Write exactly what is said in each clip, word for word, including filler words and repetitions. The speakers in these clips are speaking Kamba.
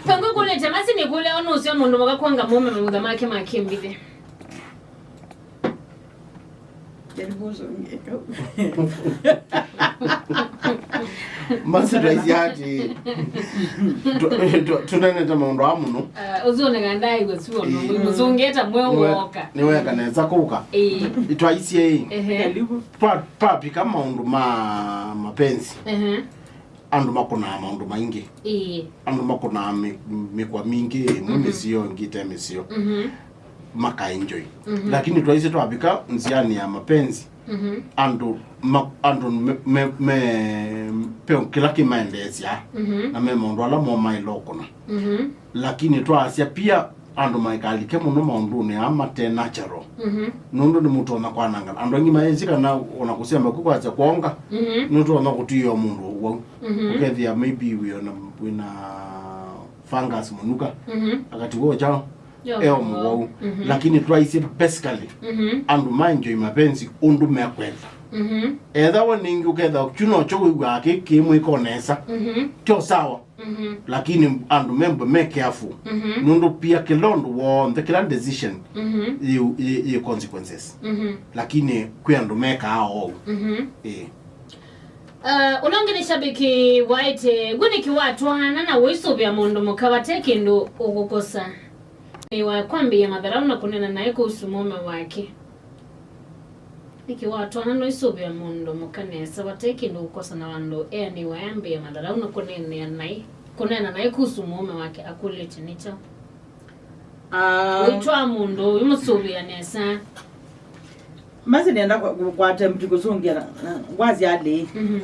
Ngũkũlĩte, Masi, nĩkũlya, ũnũseo mũndũ mũka kwanga mũũme maũndũ make ma kĩmbithĩ? Jaribu ũsongeka. Masi twaisye ati tu- tu- tunenete maũndũ aa mũno. Ah, ũzũnĩka ndaĩw'a suo. Ĩĩ. Mũsũngĩta mwe. Nĩwe- woka. Nĩweka nesa kũka. Ĩĩ. Twaisye ĩ. Ehe. Twa- twavika maũndũ ma mapenzi. Ehe. Andũ makũnaa maũndũ maingĩ. Ĩĩ. Andũ makũnaa mĩ- mĩkwa mingĩ, ĩmwe Mhm. mĩseo, ĩngĩ ĩte mĩseo. Mhm. Makaenjoy. Mhm. Lakini twaisye twavika nziani ya mapenzi, Mhm. andũ ma- andũ me- me- me- pe kĩla kĩmaendeesya, Mhm. na me maũndũ ala mo maĩle ũkũna. Mhm. Lakini twaasya pia andũ maikalike mũno maũndũnĩ aa mate natural. Mhm. Nũndũ nĩmũtonya kwanangana. Andũ aingĩ mayĩsĩ kana ona kũsemba kũ kwasya kwonga, Mhm. nũtonya kũtw'ĩĩa mũndũ ũwau. Mhm. Ũkethĩa maybe wĩ ona wĩna fungus mũnuka, Mhm. akati wo chao, Yo, eo mũwau. Mũwau. Mhm. Lakini twaisye basically, Mhm. andũ ma enjoy mapenzi ũndũ mekwenda. Mhm. Etha we ningĩ ũketha kyu nocho wĩw'aa kĩ kĩmwĩko nesa. Mhm. Tyo sawa. Mhm. Lakini andũ membe me careful. Mhm. Nũndũ pia kĩla ũndũ w'onthe, kĩla decision Mhm. yĩ, yĩ, yĩ consequences. Mhm. Lakini kwĩ andũ mekaa oou. Mhm. Ĩĩ. Uh, ũla ũngĩ nĩ shabiki waĩte, "Wĩ nĩkĩ watwaana na ũisũvĩa mũndũ mũka vate kĩndũ ũkũkosa? Nĩ wa kwambĩĩa matharaũ na kũneena naĩ kũhusu mũũme wake." Nĩkĩ watwaana na ũisũvĩa mũndũ mũka nesa vate kĩndũ ũkũkosa na vandũ eanĩwa ambĩĩa matharaũ na kũneenea naĩ, kũneena naĩ kũhusu mũũme wake akũlĩtye nĩ kyaũ? Ah. Ũitwaa mũndũ ũyũmũsũvĩa nesa. Masi nenda kwa, kwa attempt kũsũngĩa na, na, ngwasya alĩ. Mhm.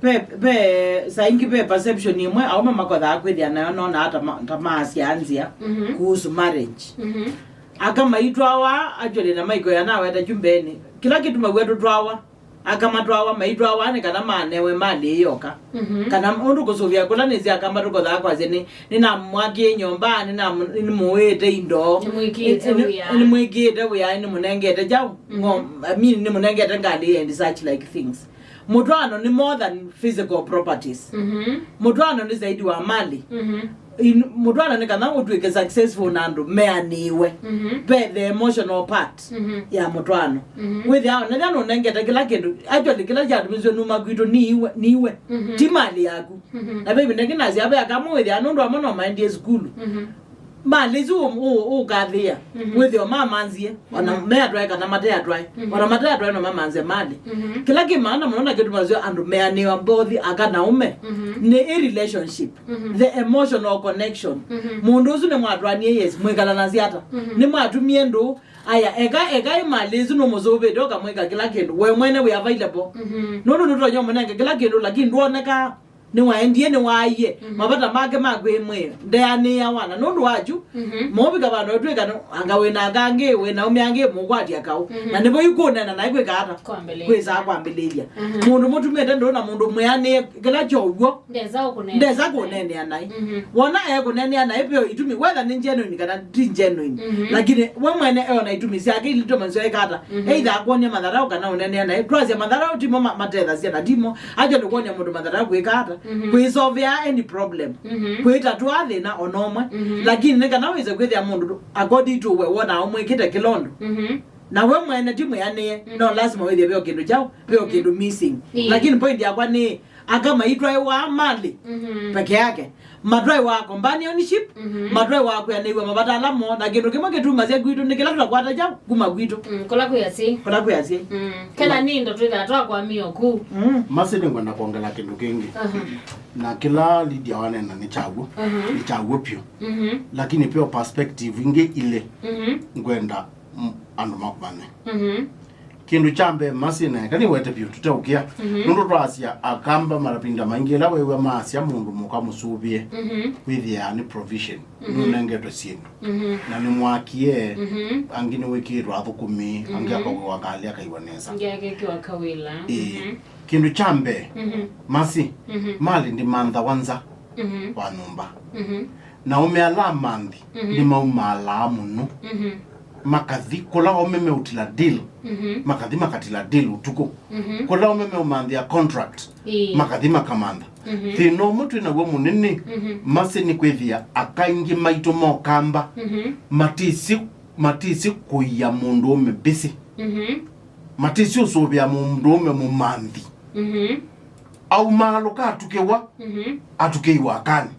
Ve, ve, saa ingĩ ve perception ĩmwe aũme makothaa kwĩthĩa nayo nona ta ma- ta maasya nzĩa Mhm. kuhusu marriage. Mhm. Aka maitwawa actually na maikoya naweta kyu mbeenĩ. Kĩla kĩtumaw'a tũtwawa, aka matwawa, maitwawa nĩ kana manewe malĩ yoka. Mhm. Kana ũndũ kũsũvĩa kũla nĩsĩ akamba tũkothaa kwasya nĩ, nĩnamwakĩe nyũmba, nĩnamũ- nĩmũĩte indo. Nĩmwĩkĩĩte Nĩ- wĩa. Nĩmwĩkĩĩte wĩa, nĩmũnengete kyaũ. Mhm. Ngo- I mean, nĩmũnengete ngalĩ and such like things. Mũtwaano nĩ more than physical properties. Mhm. Mũtwaano nĩ zaidi wa mali. Mhm. In- mũtwaano nĩ kana ũtw'ĩke successful na andũ meanĩwe. Mhm. Ve the emotional part Mhm. ya mũtwaano. Mhm. Wĩthĩa onethĩa nũnengete kĩla kĩndũ, actually kĩla kyatumiswe numa kwitũ niwe, niwe. Mhm. Ti mali yaku. Mhm. Na ve ĩvinda ĩngĩ nasya ve akamwe wĩthĩa nũndũ amwe no maendie sukulu. Mhm. Mali isu ũ- ũ- ũkathĩa, Mhm. wĩthĩo mamanzie, ona Mhm. meatwae kana mateatwae, Mhm. ona mateatwae no mamanze mali. Mhm. Kĩla kĩ maana mũno na kĩtumasyo andũ meanĩwa mbothi aka na ũme, Mhm. nĩ ĩ relationship, Mhm. the emotional connection. Mhm. Mũndũ ũsu nĩmwatwanie, yes, mwĩkalanasya ata? Mhm. Nĩmwatumie ndũ, aya, eka, eka ĩ mali isu nũmũsũvĩte ũkamwĩka kĩla kĩndũ, we mwene wĩ available. Mhm. Nũndũ nũtonya ũmũnenge kĩla kĩndũ, lakini ndwonekaa. Nĩwaendie, nĩwaaie. Mhm. Mavata make ma kwĩ mwĩĩ, ndeanĩĩa wana. Nũndũ wa kyu, Mhm. mũvika vandũ atwĩka no- anga wĩna aka angĩ, wĩna aũme angĩ, mũkwatya kaũ. Mhm. Na nĩvo yu kũneena naĩ kwĩka ata? Kwambĩlĩĩlya. Kwĩsaa kwambĩlĩĩlya. Mhm. Mũndũ mũtumĩte ndũũ na mũndũ mwĩanĩe kĩla kyow'o. Ndesa ũkũneenea. Ndesa kũneenea naĩ. Mhm. Wona ekũneenea naĩ, veo itumi, whether nĩ genuine kana ti genuine. Mhm. Lakini we mwene eona itumi syake ilitomanĩsyo eka ata? Mhm. Either akwony'a matharaũ kana ũneenea naĩ. Twasya matharaũ timo ma- matethasya na timo. Acho nĩ kwony'a mũndũ matharaũ kwĩka ata? Mhm. Kwĩsovea any problem. Mhm. Kwĩtatũa thĩna ona ũmwe. Mhm. Lakini nĩ kana wĩse kwĩthĩa mũndũ according to we wona ũmwĩkĩte kĩla ũndũ. Mhm. Na we mwene ti mwĩanĩe, Mhm. no lazima wĩthĩe veo kĩndũ kyaũ, veo Mhm. kĩndũ missing. Ĩĩ. Lakini point yakwa nĩ, aka maitwaĩwa mali Mhm. peke yake. Matwaĩwa companionship, Mhm. matwaĩwa kwĩanĩw'a mavata ala moo, na kĩndũ kĩmwe kĩtumasya kwitũ nĩ kĩla tũtakwata kyaũ kuma kwitũ. Mm, kũla kwĩ asyai. Kũla kwĩ asyai. Mm. Kethwa nĩ indo twĩthaa twakwamĩo kũu. Mm. Masi nĩngwenda kwongela kĩndũ kĩngĩ. Aha. Na kĩla Lydia wanena nĩ kyaw'o. Aha. Nĩ kyaw'o vyũ. Mhm. Lakini peo perspective ingĩ ilĩ Mhm. ngwenda m- andũ mavane. Mhm. Kĩndũ kya mbee, Masi naeka nĩwete vyũ tũteũkĩa. Mhm. Nũndũ twasya akamba mavinda maingĩ ĩla wew'a maasya mũndũ mũka mũsũvĩe, Mhm. wĩthĩaa nĩ provision. Mhm. Nũnengetwe syĩndũ. Mhm. Na nĩmwakie, Mhm. angĩ nĩwĩkĩĩtwe athũkũmi, angĩ Mhm. akawĩwa ngalĩ akaiwa nesa. Angĩ akekĩwa kawĩla. Ĩĩ. Mhm. Kĩndũ kya mbee, Mhm. Masi, Mhm. mali ndĩmanthawa nza Mhm. wa nyũmba. Mhm. Na aũme ala amanthi Mhm. nĩmaumaalaa mũno. Mhm. Makathi kũla aũme meũtila deal. Mhm. Makathi makatila deal ũtukũ. Mhm. Kũla aũme meũmanthĩa contract. Ĩĩ. Makathi makamantha. Mhm. Thĩna ũmwe twĩ naw'o mũnene, mhm, masĩ nĩ kwĩthĩa aka aingĩ maitũ mokamba, mhm, matĩsĩ, matĩsĩ kũia mũndũũme mbĩsĩ. Mhm. Matĩsĩ ũsũvĩa mũndũũme mũmanthi. Mhm. Aumaalũka atukĩwa, mhm, atukĩiwa akanĩ.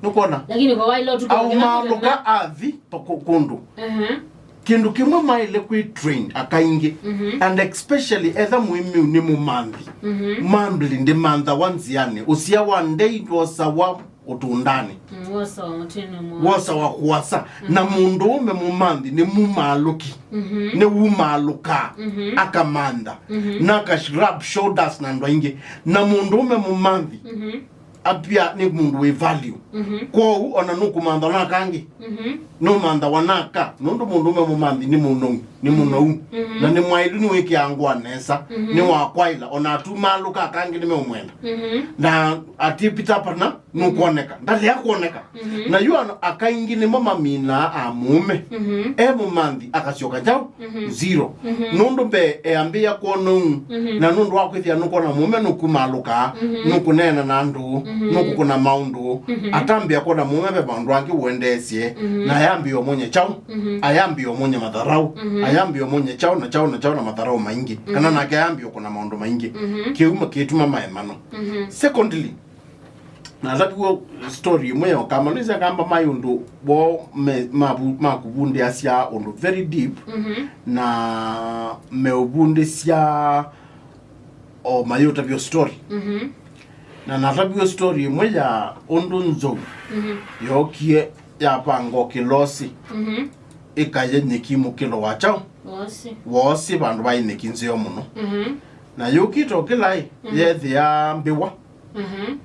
Nũkwona? Lakini kwa waile ũtukĩwa aumaalũka athi pa kũ-, kũndũ. Aha. Kĩndũ kĩmwe maĩle kwĩ trained aka aingĩ. Mhm. And especially etha mũĩmĩu nĩ mũmanthi. Mhm. Mambli ndĩmanthawa nzĩanĩ. Ũsia wa ndei ndwosawa ũtũndanĩ. Mm, wosawa mũtĩnĩ mwa. Wosawa kũasa. Mhm. Na mũndũũme mũmanthi nĩ mumaalũki. Mhm. Nĩ wumaalũkaa. Mhm. Akamantha. Mhm. Na aka rub shoulders na andũ aingĩ. Na mũndũũme mũmanthi, mhm, apia nĩ mũndũ wĩ value. Mhm. Kwoou ona nũkũmantha naka angĩ. Mhm. Nũmanthawa naka, nũndũ mũndũũme mũmanthi nĩ mũnou, nĩ, mhm, mũnou. Mhm. Na nĩ mwaĩlu, nĩwĩkĩaa ngũa nesa, mhm, nĩ wa kwaĩla, ona atumaalũka aka angĩ nĩmeũmwenda. Mhm. Na atipita pana, nũkwoneka. Ndalea kwoneka. Mhm. Na yu ana, aka aingĩ nĩmo maminaa amũũme. Mhm. E mũmanthi akasyoka kyaũ? Mhm. Zero. Mhm. Nũndũ mbee eambĩĩa kwona ũu, mhm, na nũndũ wa kwĩthĩa nũkwona mũũme nũkumaalũkaa, mhm, nũkũneena na andũ, mhm, nũkũkũna maũndũ, mhm, atambĩa kwona mũũme ve maũndũ angĩ ũendeesye, mhm, na ayambĩĩa ũmwony'a kyaũ? Mhm. Ayambĩĩa ũmwony'a matharaũ, mhm, ayambĩĩa ũmwony'a kyaũ na kyaũ na kyaũ na matharaũ maingĩ, kana, mhm, nake ayambĩĩa ũkũna maũndũ maingĩ. Mhm. Kĩu kĩtuma maemano. Mhm. Secondly, nataviw'e story ĩmwe ya ũkamba. Nĩsĩ akamba maĩ ũndũ woo me-, mavu-, makũvundĩasya ũndũ very deep, mhm, na meũvundĩsya o mayĩũtavya story. Mhm. Na nataviw'e story ĩmwe ya ũndũ nzou, mhm, yookie yapanga o kĩlosi, mhm, ĩkaye nyeki mũkĩlo wa kyaũ? Wosi. Wosi vandũ vaĩ nyeki nzeo mũno. Mhm. Na yũkĩte o kĩla ĩ, mhm, yeethĩa mbĩwa. Mhm.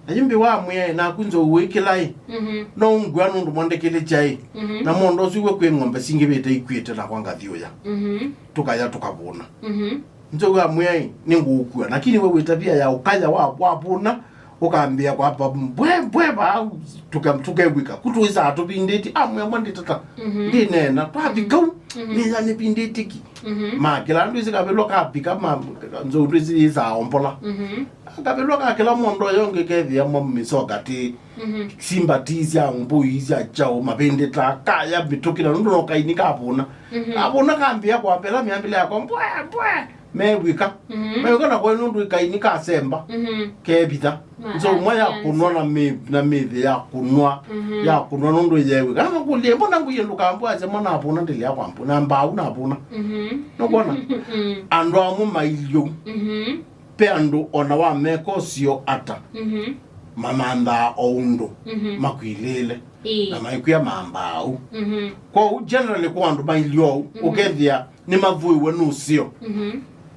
Na yu mbĩwa amwĩa ĩ, naku nzou wĩkĩla ĩ, mhm, no ũngw'a nũndũ mwandĩkĩlĩkya ĩ. Mhm. Na mũũnda ũsu w'o kwĩ ng'ombe singĩvĩte ikw'ĩte nakwa ngathi ũya. Mhm. Tũkaya tũkavũna. Mhm. Nzou amwĩa ĩ, nĩngũũkua. Lakini we wĩ tavia ya ũkaya wa, wavũna, ũkambĩa kwamba mbwe, mbwe vaa, tũka-, tũkew'ĩka. Ku tũisaa tũvindĩtye, amwĩa mwa ndĩtata. Mhm. Ndĩneena, twavika u, mhm, nĩya nĩvindĩtye ki. Mhm. Ma kĩla ndwĩsĩ kavĩlwa kapika, ma, nzou ndwĩsĩ yĩsaa ombola. Mhm. Kavĩlwa ka kĩla mũndũ ũyũ ũngĩ kethĩa mo mĩsoka ti, mhm, simba ti sya mbũi sya kyaũ, mavĩndĩ ta kaya mĩtũkĩ na nũndũ no kaini kavũna. Mhm. Kavũna kambĩa kwambĩla mĩambĩla yakwa mbwe, mbwe. Mew'ĩka. Mhm. Mew'ĩka na kwai nũndũ kaini kasemba. Mhm. Kevitha. Ma, nzou mwa ya kũnwa na mĩ-, na mĩthĩ ya kũnwa, mhm, ya kũnwa nũndũ yew'ĩka. Na makũlye, mbona ngũie ndũkambwa ase mwana avũna ndĩlea kwambũ, na mbau navũna. Mhm. Nũkwona? Mhm. Andũ amwe mailyũ. Mhm. Pe andũ ona wameka ũseo ata, mhm, mamanthaa o ũndũ, mhm, makwilĩĩle. Ĩĩ. Na maikwĩa mambaa ũu. Mhm. Kwoou, generally, kwa andũ mailyĩ ũu, mhm, ũkethĩa nĩmathũĩwe nĩ ũseo. Mhm.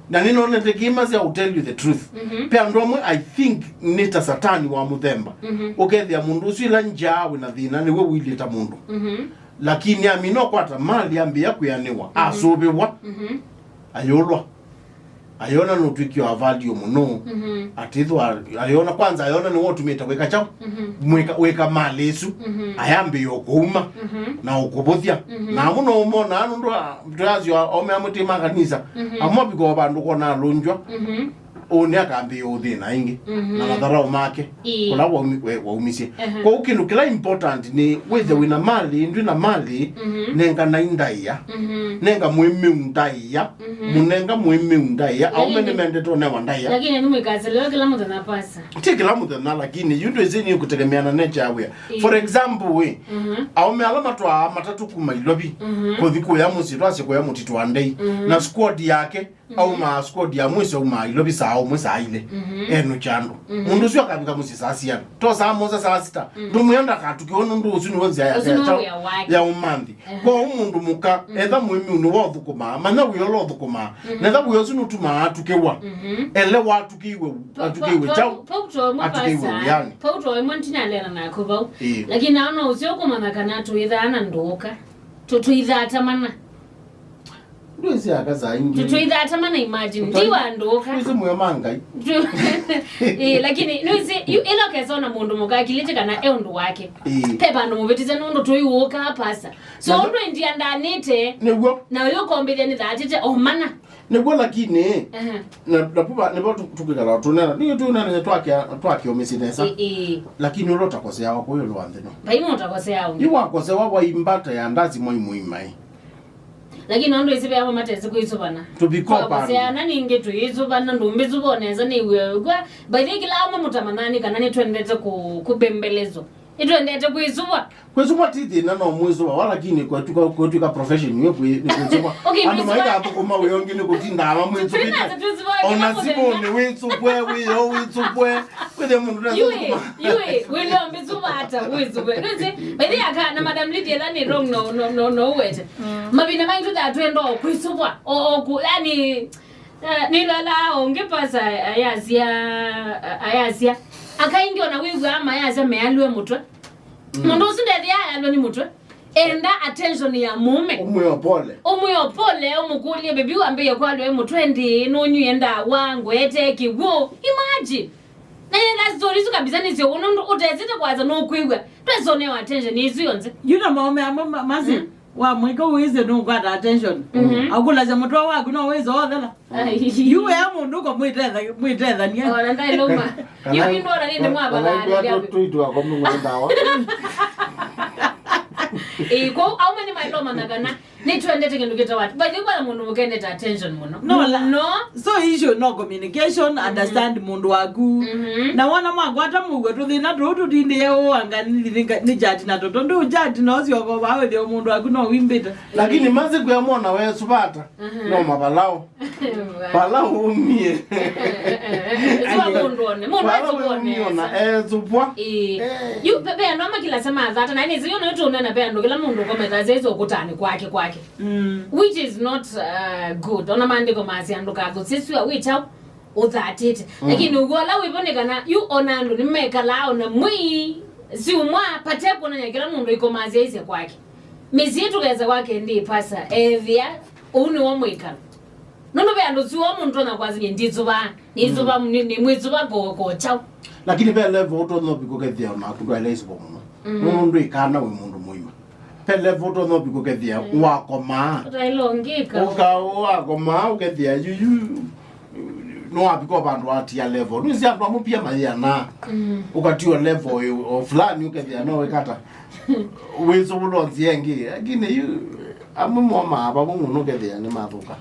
Na nĩnonete kĩima sya, I'll tell you the truth. Mhm. Pe andũ amwe, I think, nĩ ta satani wa mũthemba. Mhm. Ũkethĩa mũndũ ũsu ĩla njaa wĩ na thĩna, nĩwe ũilyĩ ta mũndũ. Mhm. Lakini amina ũkwata mali, ambĩĩa kwĩanĩwa, mhm, asũvĩwa, mhm, ayũlwa. Ayona nũtw'ĩkie wa value mũno. Mhm. Atĩthwa, ayona, kwanza ayona nĩwe ũtumĩte wĩka kyaũ? Mhm. Mwĩka, wĩka malĩ ĩsu. Mhm. Ayambĩĩa ũkũuma, mhm, na ũkũvũthya. Mhm. Na amwe no ũmonaa nũndũ, a, twĩasyo aũme amwe ti ma kanisa. Mhm. Amwe avika o vandũ kona alũngywa. Mhm. Ũũ nĩ akambĩĩa ũthĩna ĩngĩ. Mhm. Na matharaũ make. Ĩĩ. Kũla waumi-, we-, waumisye. Ehe. Kwoou kĩndũ kĩla important nĩ wĩthe wĩ na mali, ndwĩ na mali, mhm, nenganai ndaĩa. Mhm. Nenga mũĩmĩu ndaĩa. Mhm. Mũnenga mũĩmĩu ndaĩa. Aũme lakini, nĩmendete ũnewa ndaĩa. Lakini nĩmwĩkaselewa kĩla mũthenya pasa. Ti kĩla mũthenya, lakini yu ndwĩsĩ nĩ kũtegemea na nature ya wĩa. Ĩĩ. For example, ĩ, mhm, aũme ala matwaa matatũ kuma Ilovi, mhm, kũthi kũya mũsyĩ, twasye kũya mũtitũ wa ndei, mhm, na squad yake, mhm, aumaa squad ya mwĩsĩ, aumaa Ilovi saa ũmwe, saa ilĩ. Mhm. Enũkya andũ. Mhm. Mũndũ ũsu akavika mũsyĩ saa siana? To saa mũonza, saa sita. Mhm. Ndũmwĩa ndakatũkĩwe nũndũ ũsu nĩwe nzĩa yake ya kyaũ? Ũsu nĩwe wĩa wake. Ya ũmanthi. Ehe. Kwoou mũndũ mũka, mhm, etha mũĩmĩu nĩwe ũthũkũmaa, manya wĩa ũla ũthũkũmaa. Mhm. Na etha wĩa ũsu nũtumaa atũkĩwa. Mhm. Ele watũkĩiwe, atũkĩiwe kyaũ? Atũkĩiwe wĩanĩ. Pauto ĩmwe ntinaleana naku vau. Ĩĩ. Lakini naona ũseo kũmanya kana tũithaa na ndũũka. Tũ-, tũithaa ta mana. Ndwĩsĩ aka saa ingĩ. Tũithatama na imagine. Ndi wa ndũka. Ndwĩsĩ muoyo ma Ngai. Ĩĩ, lakini, nĩwĩsĩ, yu-, ĩla ũkesa ona mũndũ mũka akilĩte kana e ũndũ wake. Ĩĩ. Pe vandũ mũvĩtĩte nũndũ tũiũka pasa. So, ũndũ endia ndanĩte. Nĩguo. Na ũyũ ũkombĩthya nĩ thatĩte o mana. Nĩguo, lakini, ehe, na, na pupa, nĩvo tu-, tũkwĩkala tũnena. Nĩyo tũnena twake, twake ũmĩsĩ nesa. Ĩĩ, ĩĩ. Lakini ũla ũtakoseawa kũĩ ũlũ wa nthĩ no. Vai mũtakoseawa. Yu wakosewa waimba ta ya ndasi mwai mũima ĩ. Lakini nũndũ ĩsĩ ve amwe matesĩ kwĩsũvana. Tũvikopa andũ. Twakoseana ningĩ tũyĩsũvana, ndũmbĩsũva o nesa nĩw'e kwa. By the way, kĩla amwe mũtamanyani kana nĩtwendete kũ-, kũbembelezwa. Nĩtwendete kwĩsũva. Kwĩsũva ti thĩna, no mwĩsũva wa, lakini kwetw'ĩka, kwetw'ĩka profession ĩyo kwĩ-, nĩ kwĩsũva. Okay, andũ maikathũkũma wĩa ũngĩ nĩ kũtindaa mamwĩsũvĩte. Ona simũnĩ wĩsũvwe, wĩyo wĩsũvwe. Kwĩthĩa mũndũ ndasũkũma. Yue, yue, wĩleo mbĩsũva ata, wĩsũvwe. Nĩsĩ, by the way, aka, na Madam Lydia, that nĩ wrong, no, no, no, no, wete. Mm. Mavinda maingĩ tũthaa twenda o kwĩsũvwa, o, o, ku-, yani, eh, nĩlala o ũngĩ pasa ayasya, ayasya. Akaingĩ ona wĩw'aa mayasya mealue mũtwe. Mm. Mũndũ ũsu ndethĩa ayalwe nĩ mũtwe. Enda attention ya mũũme. Ũmwĩo pole. Ũmwĩo pole, ũmũkũlye, "Baby, wambĩĩe kwalwe mũtwe ndĩ, nũnywie ndawa, ngwete kĩw'ũ." Imagine. Na yenda story isu kabisa nĩsyo, nũndũ ũtesĩte kwasa nũkwĩw'a. Ndwesoneo attention isu yonthe. Yu na maũme amwe ma-, masi, mm, wamwĩka ũwĩsĩ nũkwata attention. Mhm. Akũlasya mũtwe waku no wĩsĩ othela. Ai. Yu wea mũndũ ũko mwĩtetha-, mwĩtethania. Ona ndailoma. Yu indwona nĩndĩ mwavalaalĩlya. Tũitwa kwa Mungu ndawa. Ĩĩ, kwoou aume nĩmailomana kana nĩtwendete kĩndũ kĩtawa. By the way, kwa mũndũ mũkendete attention mũno. No, la-, no. So issue no communication, mhm, understand mũndũ waku. Mhm. Na wona mwakwata mũuo tũthĩna tũu tũtindĩe ũanga nĩ, nĩ, nĩ judge na toto. Ndũ judge no sio kwa bawe thio mũndũ waku no wimbĩte. Lakini mazi kwa mwana we subata. Mhm. No mavalao. Vala umie. Sua mũndũ one, mũndũ vala asubone umie ona, esa. Eh, supwa. Ĩĩ. Eh. Yu, pe, pe, andũ ama kila sema thata, na nĩsĩ, yu no tũnena pe andũ kila mũndũ kometa zĩzo kũtani kwake, kwake. Mm. Which is not, uh, good. Ona maandĩko masya andũ kathu, sisua wĩ chao, ũthatĩte. Mm. Lakini ũguo ala wĩvonekana, yu ona andũ nĩmekalaa ona mwei, siumwa, pate kuonanya kila mũndũ ikomasya isya kwake. Mĩsyĩ tũkesa kwake ndi pasa, ethĩa, ũu nĩwo mwĩkalo. Nũndũ ve andũ siwo mũndũ tonya kwasĩny'a ndisũvaa, nĩsũva, mm, nĩ, nĩ mwĩsũva ko, ko chao. Lakini ve level ũtonya ũvika ũkethĩa naku ndwaĩle ĩsũva mũno. Mm. Nũndũ ndwĩkana wĩ mũndũ mũima. Ve level ũtonya ũvika ũkethĩa, mm, wakomaa. Ũtaĩle ũngĩka. Ũka wakomaa ũkethĩa yuyu nĩwavika vandũ watia level. Nĩsĩ andũ amwe pia mayĩanaa. Mm. Ũkatiwa level ĩ, o fulani ũkethĩa no wĩkata. Wĩsũvũla nzĩa ĩngĩ. Lakini yu, amwe momaa vamwe mũno ũkethĩa nĩmathũka.